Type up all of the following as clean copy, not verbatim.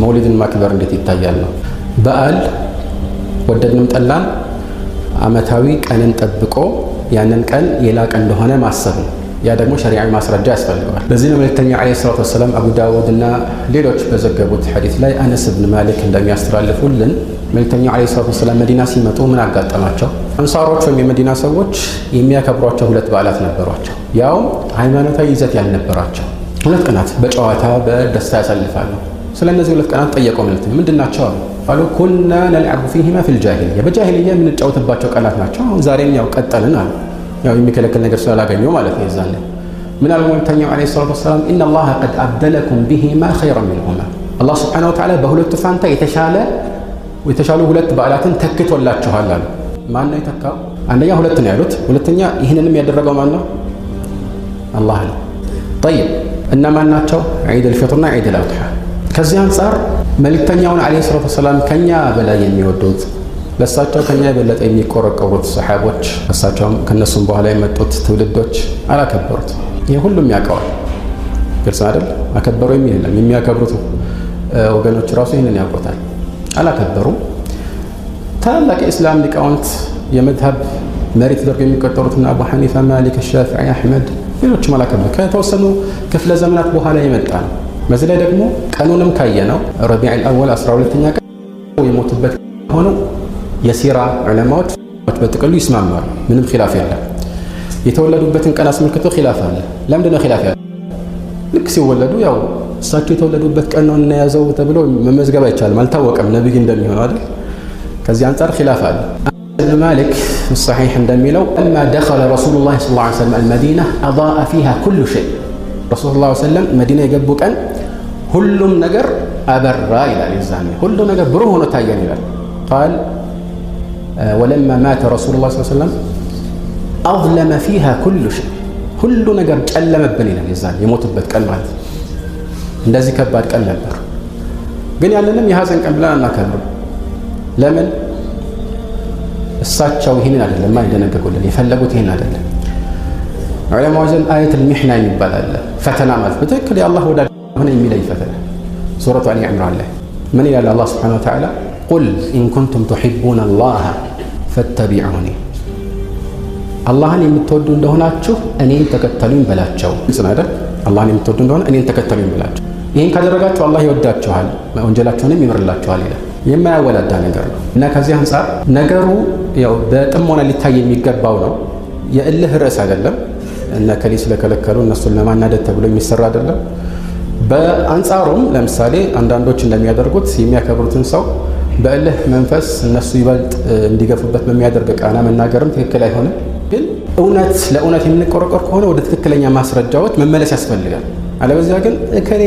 መውሊድን ማክበር እንዴት ይታያል ነው። በዓል ወደድንም ጠላን አመታዊ ቀንን ጠብቆ ያንን ቀን የላቀ እንደሆነ ማሰብ ነው። ያ ደግሞ ሸሪዓዊ ማስረጃ ያስፈልገዋል። ለዚህ ነው መልእክተኛው ዓለይሂ ሰላቱ ወሰላም አቡ ዳውድ እና ሌሎች በዘገቡት ሐዲስ ላይ አነስ ብን ማሊክ እንደሚያስተላልፉልን መልእክተኛው ዓለይሂ ሰላቱ ወሰላም መዲና ሲመጡ ምን አጋጠማቸው? አንሳሮች ወይም የመዲና ሰዎች የሚያከብሯቸው ሁለት በዓላት ነበሯቸው። ያውም ሃይማኖታዊ ይዘት ያልነበራቸው ሁለት ቀናት በጨዋታ በደስታ ያሳልፋሉ። ስለ እነዚህ ሁለት ቀናት ጠየቀው መልእክተኛው። ምንድን ናቸው አሉ። قالوا كنا نلعب فيهما في الجاهلية፣ በጃሂልያ የምንጫወትባቸው ቀናት ናቸው። አሁን ዛሬም ያው ቀጠልን አሉ። ያው የሚከለክል ነገር ስላላገኘው ማለት ነው። የዛኔ ምን አሉ መልእክተኛው ዓለይሂ ሰላቱ ወሰላም إن الله قد أبدلكم بهما خيرا منهما፣ አላህ ስብሓነሁ ወተዓላ በሁለቱ ፋንታ የተሻሉ ሁለት በዓላትን ተክቶላችኋል አሉ። ማን ነው የተካው? አንደኛ ሁለት ነው ያሉት። ሁለተኛ ይህንንም ያደረገው ማን ነው? አላህ ነው። ጠይብ እና ማን ናቸው? ዒድ አልፊጥርና ዒድ አልአድሓ። ከዚህ አንጻር መልእክተኛውን ዓለይሂ ሰላቱ ወሰላም ከኛ በላይ የሚወዱት፣ ለእሳቸው ከኛ የበለጠ የሚቆረቆሩት ሰሓቦች፣ እሳቸውም ከእነሱም በኋላ የመጡት ትውልዶች አላከበሩት። ይህ ሁሉም ያውቀዋል። ግልጽ አይደል? አከበሩ የሚል የለም። የሚያከብሩት ወገኖች ራሱ ይህንን ያውቁታል። አላከበሩም። ታላላቅ የእስላም ሊቃውንት የመዝሀብ መሪ ተደርገው የሚቆጠሩትና አቡ ሐኒፋ፣ ማሊክ፣ ሻፊዒ፣ አሕመድ ሌሎችም አላከበሩ። ከተወሰኑ ክፍለ ዘመናት በኋላ የመጣ ነው። በዚህ ላይ ደግሞ ቀኑንም ካየነው ረቢዕ አልአወል 12ኛ ቀን የሞቱበት ሆነው የሲራ ዑለማዎች በጥቅሉ ይስማማሉ። ምንም ኺላፍ የለም። የተወለዱበትን ቀን አስመልክቶ ኺላፍ አለ። ለምንድን ነው ኺላፍ ያለው? ልክ ሲወለዱ ያው እሳቸው የተወለዱበት ቀን ነው እናያዘው ተብሎ መመዝገብ አይቻልም። አልታወቀም ነብይ እንደሚሆኑ አይደል? ከዚህ አንጻር ኺላፍ አለ። ኢብን ማሊክ ሰሒሕ እንደሚለው لما دخل رسول الله صلى الله عليه وسلم المدينة أضاء فيها كل شيء፣ ረሱል ሰለላሁ ዐለይሂ ወሰለም መዲና የገቡ ቀን ሁሉም ነገር አበራ ይላል። የዛኔ ሁሉ ነገር ብሩህ ሆኖ ታየን ይላል። ቃል ولما مات رسول الله صلى الله عليه وسلم أظلم فيها كل شيء፣ ሁሉ ነገር ጨለመብን ይላል። የዛኔ የሞቱበት ቀን ማለት ነው። እንደዚህ ከባድ ቀን ነበር። ግን ያንንም የሀዘን ቀን ብለን አናከብርም። ለምን? እሳቸው ይህንን አይደለም የደነገጉልን፣ የፈለጉት ይህን አይደለም። ዑለማዎች ዘንድ آية المحنة የሚባል አለ። ፈተና ማለት በትክክል የአላህ ወዳጅ ሆነ የሚለይ ፈተና። ሱረቱ አሊ ዕምራን ላይ ምን ይላል አላህ ስብሓነሁ ወተዓላ? قل إن كنتم تحبون الله فاتبعوني፣ አላህን የምትወዱ እንደሆናችሁ እኔን ተከተሉኝ በላቸው። ግልጽ ነው አይደል? አላህን የምትወዱ እንደሆነ እኔን ተከተሉኝ በላቸው። ይህን ካደረጋችሁ አላህ ይወዳችኋል፣ ወንጀላችሁንም ይምርላችኋል ይላል። የማያወላዳ ነገር ነው እና ከዚህ አንጻር ነገሩ ያው በጥሞና ሊታይ የሚገባው ነው። የእልህ ርዕስ አይደለም። እነ ከሌ ስለከለከሉ እነሱን ለማናደድ ተብሎ የሚሰራ አይደለም። በአንጻሩም ለምሳሌ አንዳንዶች እንደሚያደርጉት የሚያከብሩትን ሰው በእልህ መንፈስ እነሱ ይበልጥ እንዲገፉበት በሚያደርግ ቃና መናገርም ትክክል አይሆንም። ግን እውነት ለእውነት የምንቆረቆር ከሆነ ወደ ትክክለኛ ማስረጃዎች መመለስ ያስፈልጋል። አለበዚያ ግን እከሌ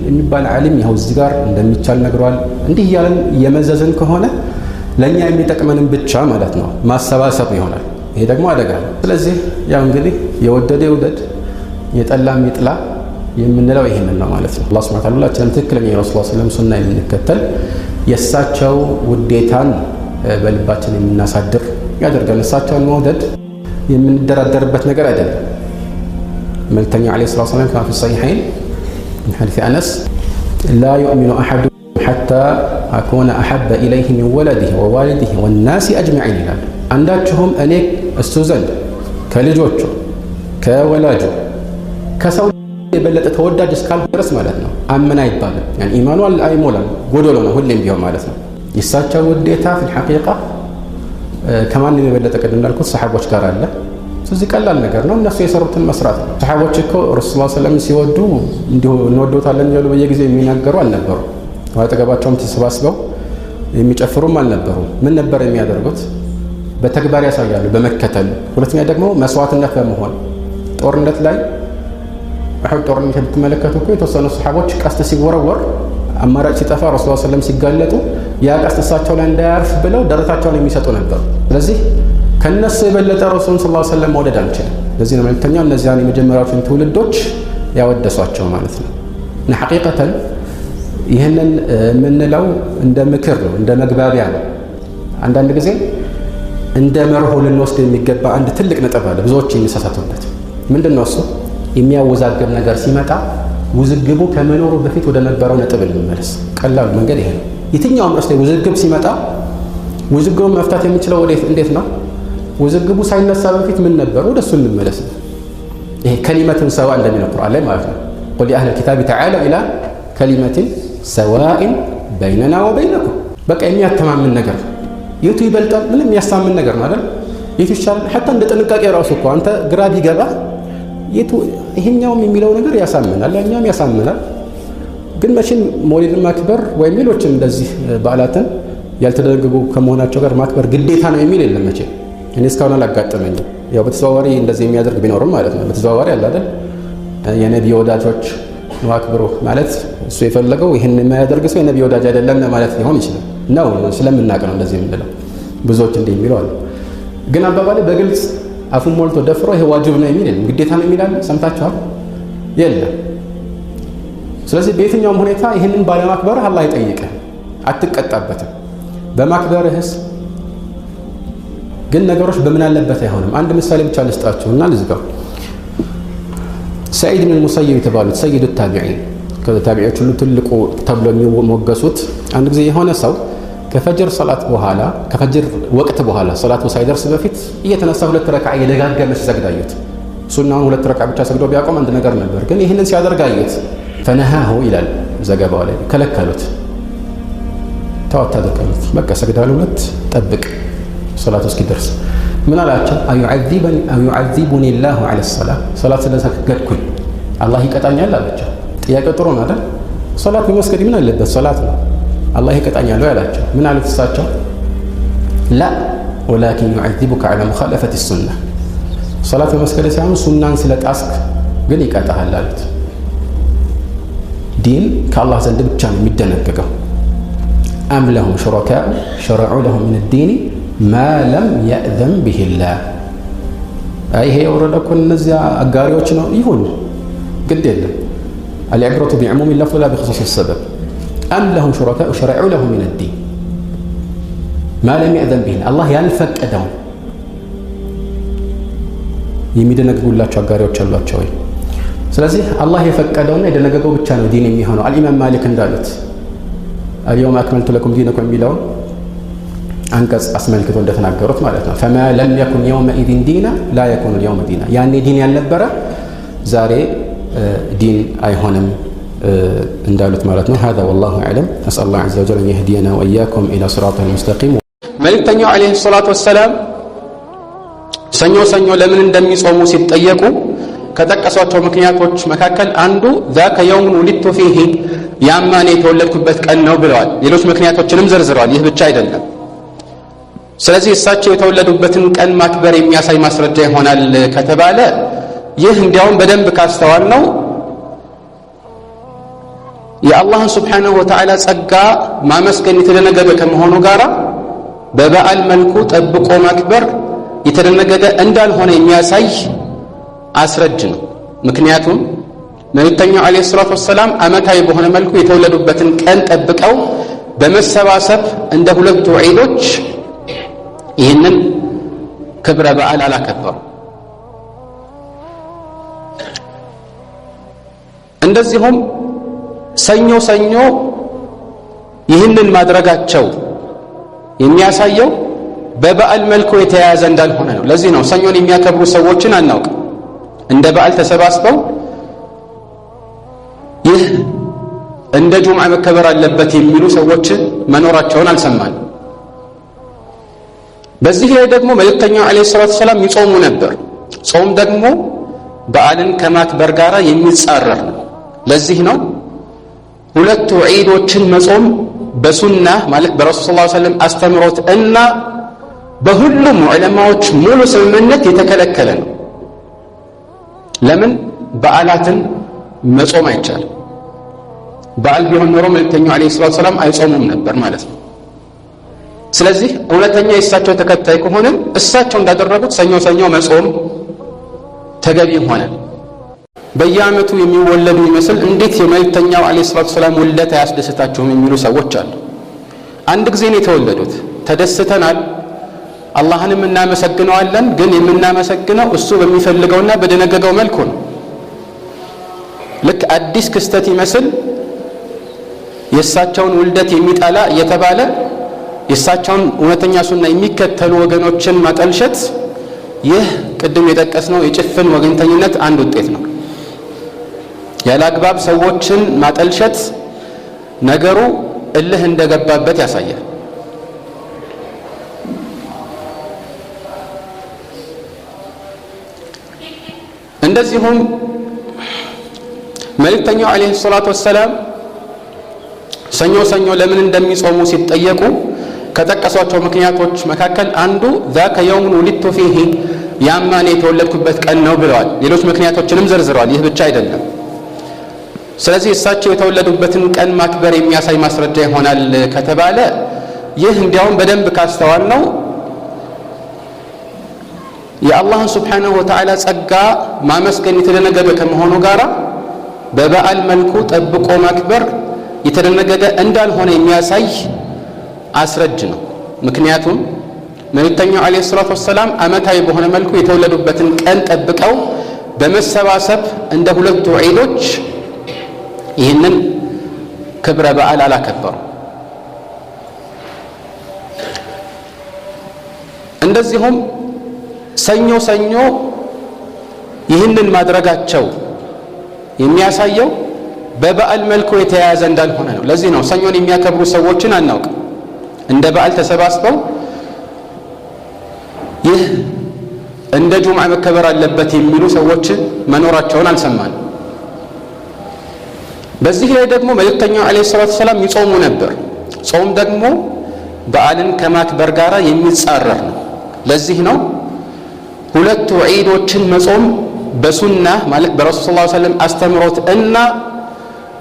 የሚባል ዓሊም ይኸው እዚህ ጋር እንደሚቻል ነግሯል፣ እንዲህ እያለን የመዘዝን ከሆነ ለእኛ የሚጠቅመንም ብቻ ማለት ነው ማሰባሰብ ይሆናል። ይሄ ደግሞ አደጋ ነው። ስለዚህ ያው እንግዲህ የወደደ ይውደድ የጠላም ይጥላ የምንለው ይህንን ነው ማለት ነው። አላህ ሱብሓነሁ ወተዓላ ሁላችንም ትክክለኛ የረሱል ሰለም ሱና የምንከተል፣ የእሳቸው ውዴታን በልባችን የምናሳድር ያደርጋል። እሳቸውን መውደድ የምንደራደርበት ነገር አይደለም። መልእክተኛው ዓለይሂ ሰላቱ ወሰላም كما في الصحيحين من حديث أنس لا يؤمن أحدكم حتى أكون أحب إليه من ولده ووالده والناس أجمعين ይላሉ። አንዳችሁም እኔ እሱ ዘንድ ከልጆቹ፣ ከወላጁ፣ ከሰው የበለጠ ተወዳጅ እስካልሆነ ድረስ ማለት ነው አመን አይባልም። ያኒ ኢማኑ አይሞላም፣ ጎዶሎ ነው ሁሌም ቢሆን ማለት ነው። የእሳቸው ውዴታ في الحقيقة ከማንም የበለጠ ቅድም እንዳልኩት ሰሓቦች ጋር አለ። ስለዚህ ቀላል ነገር ነው፣ እነሱ የሰሩትን መስራት ነው። ሰሓቦች እኮ ረሱል ሰለም ሲወዱ እንዲሁ እንወደውታለን እያሉ በየጊዜው የሚናገሩ አልነበሩ። አጠገባቸውም ተሰባስበው የሚጨፍሩም አልነበሩም። ምን ነበር የሚያደርጉት? በተግባር ያሳያሉ፣ በመከተል። ሁለተኛ ደግሞ መስዋዕትነት በመሆን። ጦርነት ላይ፣ ኡሑድ ጦርነት ብትመለከቱ እኮ የተወሰኑ ሰሓቦች ቀስት ሲወረወር አማራጭ ሲጠፋ ረሱል ሰለም ሲጋለጡ ያ ቀስት እሳቸው ላይ እንዳያርፍ ብለው ደረታቸውን የሚሰጡ ነበሩ። ስለዚህ ከነሱ የበለጠ ረሱሉን ሰለላሁ ዐለይሂ ወሰለም መውደድ አንችልም። ለዚህ ነው መልእክተኛው እነዚያን የመጀመሪያዎቹን ትውልዶች ያወደሷቸው ማለት ነው። እና ሐቂቀተን ይህንን የምንለው እንደ ምክር ነው፣ እንደ መግባቢያ ነው። አንዳንድ ጊዜ እንደ መርሆ ልንወስድ የሚገባ አንድ ትልቅ ነጥብ አለ፣ ብዙዎች የሚሳሳቱበት። ምንድን ነው እሱ? የሚያወዛግብ ነገር ሲመጣ ውዝግቡ ከመኖሩ በፊት ወደ ነበረው ነጥብ እንመለስ። ቀላሉ መንገድ ይሄ ነው። የትኛውም ርዕስ ላይ ውዝግብ ሲመጣ ውዝግቡን መፍታት የምንችለው ወዴት እንዴት ነው? ውዝግቡ ሳይነሳ በፊት ምን ነበር? ወደ እሱ እንመለስ። ይሄ كلمة سواء እንደሚለው ቁርአን ላይ ማለት ነው። قل يا أهل الكتاب تعالوا إلى كلمة سواء بيننا وبينكم። በቃ የሚያተማምን ነገር የቱ ይበልጣል? ምንም የሚያሳምን ነገር ነው አይደል? የቱ ይሻላል? حتى እንደ ጥንቃቄ ራሱ እኮ አንተ ግራ ቢገባ የቱ ይሄኛውም የሚለው ነገር ያሳምናል፣ ያኛውም ያሳምናል። ግን መቼም መውሊድን ማክበር ወይም ሌሎችም እንደዚህ በዓላትን ያልተደነገጉ ከመሆናቸው ጋር ማክበር ግዴታ ነው የሚል የለም። መቼም እኔ እስካሁን አላጋጠመኝም። ያው በተዘዋዋሪ እንደዚህ የሚያደርግ ቢኖርም ማለት ነው። በተዘዋዋሪ አለ አይደል? የነቢ ወዳጆች ነው አክብሩ ማለት እሱ የፈለገው ይህን የማያደርግ ሰው የነቢ ወዳጅ አይደለም ለማለት ሊሆን ይችላል። ነው ስለምናውቅ ነው እንደዚህ የምንለው። ብዙዎች እንዲህ የሚሉ አሉ። ግን አባባሌ በግልጽ አፉን ሞልቶ ደፍሮ ይሄ ዋጅብ ነው የሚል የለም። ግዴታ ነው የሚል አለ? ሰምታችኋል? የለም። ስለዚህ በየትኛውም ሁኔታ ይህንን ባለማክበርህ አላህ አይጠይቅህ፣ አትቀጣበትም። በማክበርህስ ግን ነገሮች በምን አለበት አይሆንም። አንድ ምሳሌ ብቻ ልስጣችሁና ልዝጋው። ሰዒድ ብን ሙሰይብ የተባሉት سيد التابعين ከታቢዒዎች ሁሉ ትልቁ ተብሎ የሚሞገሱት፣ አንድ ጊዜ የሆነ ሰው ከፈጅር ሰላት በኋላ፣ ከፈጅር ወቅት በኋላ ሰላቱ ሳይደርስ በፊት እየተነሳ ሁለት ረክዓ እየደጋገመ ሲሰግድ አዩት። ሱናውን ሁለት ረክዓ ብቻ ሰግዶ ቢያቆም አንድ ነገር ነበር፣ ግን ይህንን ሲያደርግ አዩት። فنهاه ይላል ዘገባው ላይ፣ ከለከሉት። ተው አታድርግ አሉት። በቃ ሰግዳል ሁለት፣ ጠብቅ ሰላቱ እስኪደርስ። ምን አላቸው? أيعذبني الله على الصلاة፣ ሰላት ስለሰገድኩኝ አላህ ይቀጣኛል አላቸው። ጥያቄው ጥሩ ነው አይደል? ሰላት በመስገድ ምን አለበት? ሰላት ነው። አላህ ይቀጣኛል ወይ አላቸው። ምን አሉት እሳቸው? لا، ولكن يعذبك على مخالفة السنة፣ ሰላት በመስገድ ሳይሆን ሱናን ስለጣስክ ግን ይቀጣሃል አሉት። ዲን ከአላህ ዘንድ ብቻ ነው የሚደነገገው። أم لهم شركاء شرعوا لهم من الدين ما لم يأذن به الله። ይሄ የወረደ እኮ እነዚያ አጋሪዎች ነው። ይሁን፣ ግድ የለም። العبرة بعموم اللفظ لا بخصوص السبب። أم لهم شركاء شرعوا لهم من الدين ما لم يأذن به፣ አላህ ያልፈቀደውን የሚደነግጉላቸው አጋሪዎች አሏቸው ወይ? ስለዚህ አላህ የፈቀደውና የደነገገው ብቻ ነው ዲን የሚሆነው። አልኢማም ማሊክ እንዳሉት اليوم أكملت لكم دينكم የሚለውን አንቀጽ አስመልክቶ እንደተናገሩት ማለት ነው። فما لم يكن يومئذ دينا لا يكون اليوم دينا፣ ያኔ ዲን ያልነበረ ዛሬ ዲን አይሆንም እንዳሉት ማለት ነው። هذا والله أعلم، أسأل الله عز وجل أن يهدينا وإياكم إلى صراطه المستقيم። መልእክተኛው عليه الصلاة والسلام ሰኞ ሰኞ ለምን እንደሚጾሙ ሲጠየቁ ከጠቀሷቸው ምክንያቶች መካከል አንዱ ذاك يوم ولدت فيه፣ ያማ እኔ የተወለድኩበት ቀን ነው ብለዋል። ሌሎች ምክንያቶችንም ዘርዝረዋል። ይህ ብቻ አይደለም። ስለዚህ እሳቸው የተወለዱበትን ቀን ማክበር የሚያሳይ ማስረጃ ይሆናል ከተባለ ይህ እንዲያውም በደንብ ካስተዋል ነው የአላህን ስብሓነሁ ወተዓላ ጸጋ ማመስገን የተደነገገ ከመሆኑ ጋር በበዓል መልኩ ጠብቆ ማክበር የተደነገገ እንዳልሆነ የሚያሳይ አስረጅ ነው። ምክንያቱም መልእክተኛው ዓለይሂ ሰላቱ ወሰላም ዓመታዊ በሆነ መልኩ የተወለዱበትን ቀን ጠብቀው በመሰባሰብ እንደ ሁለቱ ዒዶች ይህንን ክብረ በዓል አላከበሩ። እንደዚሁም ሰኞ ሰኞ ይህንን ማድረጋቸው የሚያሳየው በበዓል መልኩ የተያያዘ እንዳልሆነ ነው። ለዚህ ነው ሰኞን የሚያከብሩ ሰዎችን አናውቅም። እንደ በዓል ተሰባስበው ይህ እንደ ጁምዓ መከበር አለበት የሚሉ ሰዎችን መኖራቸውን አልሰማንም። በዚህ ላይ ደግሞ መልእክተኛው ዓለይሂ ሰላቱ ወሰላም ይጾሙ ነበር። ጾም ደግሞ በዓልን ከማክበር ጋር የሚጻረር ነው። ለዚህ ነው ሁለቱ ዒዶችን መጾም በሱና ማለት በረሱል ሰለላሁ ዐለይሂ ወሰለም አስተምሮት እና በሁሉም ዑለማዎች ሙሉ ስምምነት የተከለከለ ነው። ለምን? በዓላትን መጾም አይቻልም። በዓል ቢሆን ኖሮ መልእክተኛው ዓለይሂ ሰላቱ ወሰላም አይጾሙም ነበር ማለት ነው። ስለዚህ እውነተኛ የእሳቸው ተከታይ ከሆንን እሳቸው እንዳደረጉት ሰኞ ሰኞ መጾም ተገቢ ሆነ። በየዓመቱ የሚወለዱ ይመስል እንዴት የመልእክተኛው ዓለይሂ ሰላቱ ወሰላም ውልደት አያስደስታችሁም የሚሉ ሰዎች አሉ። አንድ ጊዜ ነው የተወለዱት፣ ተደስተናል፣ አላህንም እናመሰግነዋለን። ግን የምናመሰግነው እሱ በሚፈልገውና በደነገገው መልኩ ነው። ልክ አዲስ ክስተት ይመስል የእሳቸውን ውልደት የሚጠላ እየተባለ የእሳቸውን እውነተኛ ሱና የሚከተሉ ወገኖችን ማጠልሸት ይህ ቅድም የጠቀስነው የጭፍን ወገንተኝነት አንድ ውጤት ነው። ያለ አግባብ ሰዎችን ማጠልሸት ነገሩ እልህ እንደገባበት ያሳያል። እንደዚሁም መልእክተኛው ዓለይሂ ሰላቱ ወሰላም ሰኞ ሰኞ ለምን እንደሚጾሙ ሲጠየቁ ከጠቀሷቸው ምክንያቶች መካከል አንዱ ዛከ የውሙን ውሊድቱ ፊሂ፣ ያማ እኔ የተወለድኩበት ቀን ነው ብለዋል። ሌሎች ምክንያቶችንም ዘርዝረዋል። ይህ ብቻ አይደለም። ስለዚህ እሳቸው የተወለዱበትን ቀን ማክበር የሚያሳይ ማስረጃ ይሆናል ከተባለ ይህ እንዲያውም በደንብ ካስተዋል ነው የአላህን ስብሓነሁ ወተዓላ ጸጋ ማመስገን የተደነገገ ከመሆኑ ጋር በበዓል መልኩ ጠብቆ ማክበር የተደነገገ እንዳልሆነ የሚያሳይ አስረጅ ነው። ምክንያቱም መልእክተኛው ዓለይሂ ሰላቱ ወሰላም ዓመታዊ በሆነ መልኩ የተወለዱበትን ቀን ጠብቀው በመሰባሰብ እንደ ሁለቱ ዒዶች ይህንን ክብረ በዓል አላከበሩም። እንደዚሁም ሰኞ ሰኞ ይህንን ማድረጋቸው የሚያሳየው በበዓል መልኩ የተያያዘ እንዳልሆነ ነው። ለዚህ ነው ሰኞን የሚያከብሩ ሰዎችን አናውቅም። እንደ በዓል ተሰባስበው ይህ እንደ ጁምዓ መከበር አለበት የሚሉ ሰዎች መኖራቸውን አልሰማንም። በዚህ ላይ ደግሞ መልእክተኛው ዓለይሂ ሰላቱ ወሰላም ይጾሙ ነበር። ጾም ደግሞ በዓልን ከማክበር ጋር የሚጻረር ነው። ለዚህ ነው ሁለቱ ዒዶችን መጾም በሱና ማለት በረሱል ሰለላሁ ዐለይሂ ወሰለም አስተምሮት እና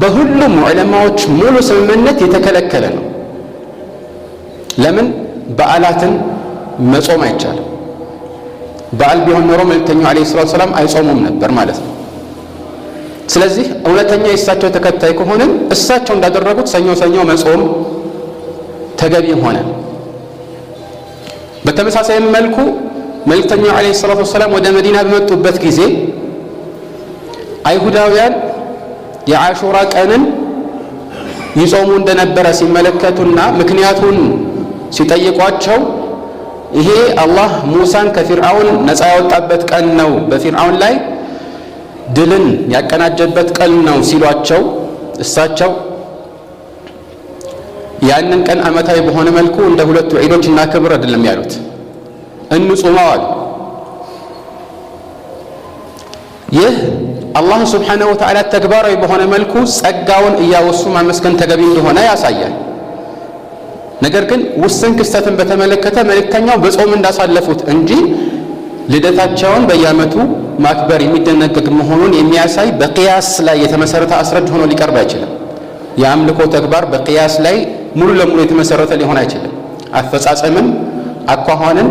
በሁሉም ዑለማዎች ሙሉ ስምምነት የተከለከለ ነው። ለምን? በዓላትን መጾም አይቻልም። በዓል ቢሆን ኖሮ መልእክተኛው ዓለይሂ ሰላቱ ወሰላም አይጾሙም ነበር ማለት ነው። ስለዚህ እውነተኛ የእሳቸው ተከታይ ከሆንን እሳቸው እንዳደረጉት ሰኞ ሰኞ መጾም ተገቢ ሆነ። በተመሳሳይም መልኩ መልእክተኛው ዓለይሂ ሰላቱ ወሰላም ወደ መዲና በመጡበት ጊዜ አይሁዳውያን የዓሹራ ቀንን ይጾሙ እንደነበረ ሲመለከቱና ምክንያቱን ሲጠይቋቸው ይሄ አላህ ሙሳን ከፊርዓውን ነፃ ያወጣበት ቀን ነው፣ በፊርዓውን ላይ ድልን ያቀናጀበት ቀን ነው ሲሏቸው እሳቸው ያንን ቀን ዓመታዊ በሆነ መልኩ እንደ ሁለቱ ዒዶች እናክብር አይደለም ያሉት፣ እንጹመው አሉ። ይህ አላህ ስብሓነሁ ወተዓላ ተግባራዊ በሆነ መልኩ ጸጋውን እያወሱ ማመስገን ተገቢ እንደሆነ ያሳያል። ነገር ግን ውስን ክስተትን በተመለከተ መልእክተኛው በጾም እንዳሳለፉት እንጂ ልደታቸውን በየዓመቱ ማክበር የሚደነገግ መሆኑን የሚያሳይ በቅያስ ላይ የተመሰረተ አስረጅ ሆኖ ሊቀርብ አይችልም። የአምልኮ ተግባር በቅያስ ላይ ሙሉ ለሙሉ የተመሰረተ ሊሆን አይችልም። አፈጻጸምን፣ አኳኋንን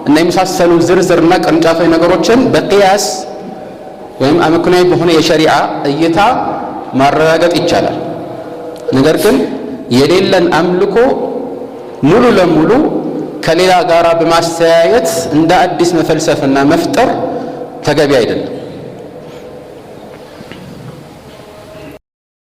እና የመሳሰሉ ዝርዝርና ቅርንጫፋዊ ነገሮችን በቅያስ ወይም አመክንዮአዊ በሆነ የሸሪዓ እይታ ማረጋገጥ ይቻላል። ነገር ግን የሌለን አምልኮ ሙሉ ለሙሉ ከሌላ ጋራ በማስተያየት እንደ አዲስ መፈልሰፍና መፍጠር ተገቢ አይደለም።